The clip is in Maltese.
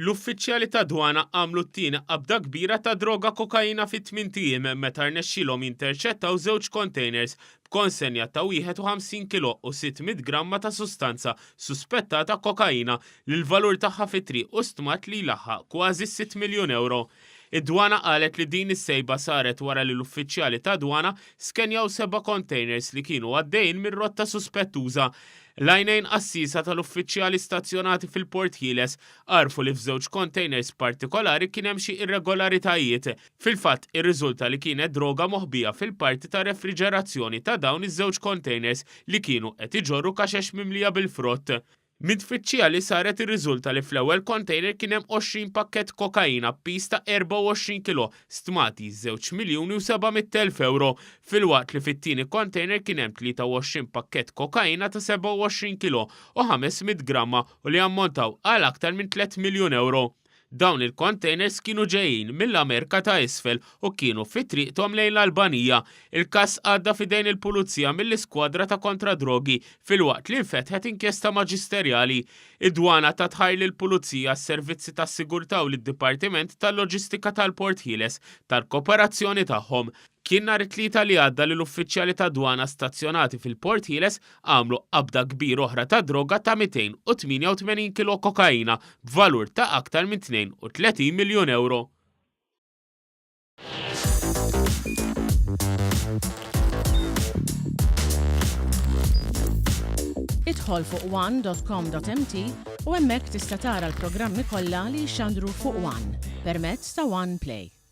L-uffiċjali tad-dwana għamlu t-tieni qabda kbira ta' droga kokaina fi tmint ijiem meta rnexxielhom jinterċettaw żewġ kontejners b'konsenja ta' 51 kilo u 600 gramma ta' sustanza suspettata kokaina li l-valur tagħha fit-triq hu stmat li jlaħħaq kważi s-sitt miljun ewro. Id-Dwana qalet li din is-sejba saret wara li l-uffiċjali tad-dwana skenjaw seba' kontejners li kienu għaddejjin minn rotta suspettuża. L-għajnejn għassiesa tal-uffiċjali stazzjonati fil-Port Ħieles għarfu li f'żewġ kontejners partikolari kien hemm xi irregolaritajiet. Fil-fatt, irriżulta li kienet droga moħbija fil-parti ta' refriġerazzjoni ta' dawn iż-żewġ kontejners li kienu qed iġorru kaxex mimlija bil-frott. Minn tfittxija li saret irriżulta li fl-ewwel kontejner kien hemm 20 pakkett kokaina b'piż ta' 24 kilo stmati żewġ miljuni u 700,000 ewro, filwaqt li fit-tieni kontejner kien hemm 23 pakkett kokaina ta' 27 kilo u 500 gramma u li ammontaw għal aktar minn tliet miljun ewro. Dawn il-kontejners kienu ġejjin mill-Amerika ta' Isfel u kienu fi triqthom lejn l-Albanija. Il-każ għadda f'idejn il-Pulizija mill-Iskwadra ta' Kontra Drogi filwaqt li nfetħet inkjesta maġisterjali. Id-Dwana tat ħajr lill-Pulizija, s-Servizzi tas-Sigurtà u lid-Dipartiment tal-Loġistika tal-Port Ħieles tal-kooperazzjoni tagħhom. Kien nhar it-Tlieta li għadda li l-uffiċjali tad-dwana stazzjonati fil-Port Ħieles għamlu qabda kbir oħra ta' droga ta' 288 kilo kokaina b'valur ta' aktar minn 32 miljun ewro. Idħol fuq one.com.mt u hemmhekk tista' tara l-programmi kollha li jixxandru fuq One permezz ta' One Play.